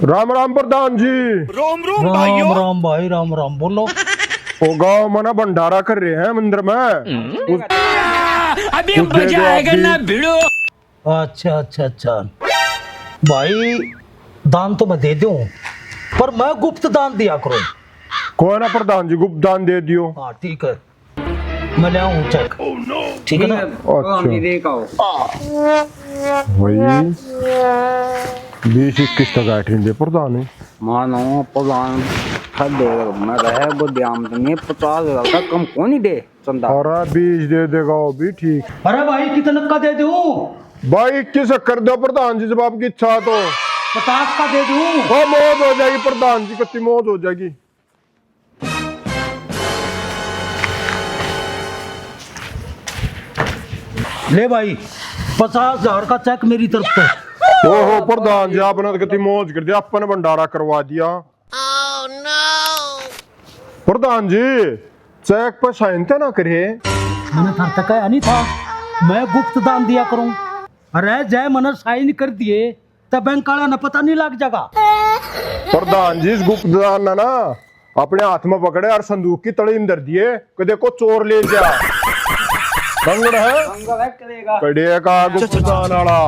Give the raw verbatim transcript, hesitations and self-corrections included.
राम राम प्रधान जी। रोम रोम राम भाइयों। राम भाई, राम राम। बोलो। ओ, गांव में ना भंडारा कर रहे हैं मंदिर में। उस, अभी उस मजा आएगा ना भिड़ो। अच्छा, अच्छा, अच्छा। भाई, दान तो मैं दे दूं, पर मैं गुप्त दान दिया करूं। कोई ना प्रधान जी, गुप्त दान दे दियो। हाँ, ठीक है, मैं ले आऊं चेक। ठीक है ना? अच्छा। भाई, बीस इक्कीस तक आठ नहीं दे प्रधान। मानो प्रधान, ठग दे, मैं रहे वो ध्यान तो नहीं, पचास हजार का कम को नहीं दे चंदा। अरे, बीस दे देगा वो भी ठीक। अरे भाई, कितने का दे दूं? भाई, इक्कीस कर दो प्रधान जी, जब आपकी इच्छा तो। पचास का दे दूं? ओ, मौज हो जाएगी प्रधान जी, कितनी मौज हो जाएगी। ले भाई, पचास हजार का चेक मेरी तरफ से। ओहो प्रधान जी, आपने तो कितनी मौज कर दी, आपने भंडारा करवा दिया। प्रधान जी, चेक पे साइन तो ना करे। मैंने थारे तक कहा नहीं था, मैं गुप्त दान दिया करूं। अरे, जय मैंने साइन कर दिए, तो बैंक वाला ने पता नहीं लग जाएगा। प्रधान जी, इस गुप्त दान ना, ना अपने हाथ में पकड़े और संदूक की तली में धर दिए, कि देखो चोर ले जा। रंगड़ है? रंगड़ है, करेगा। कड़े का गुप्त दान वाला।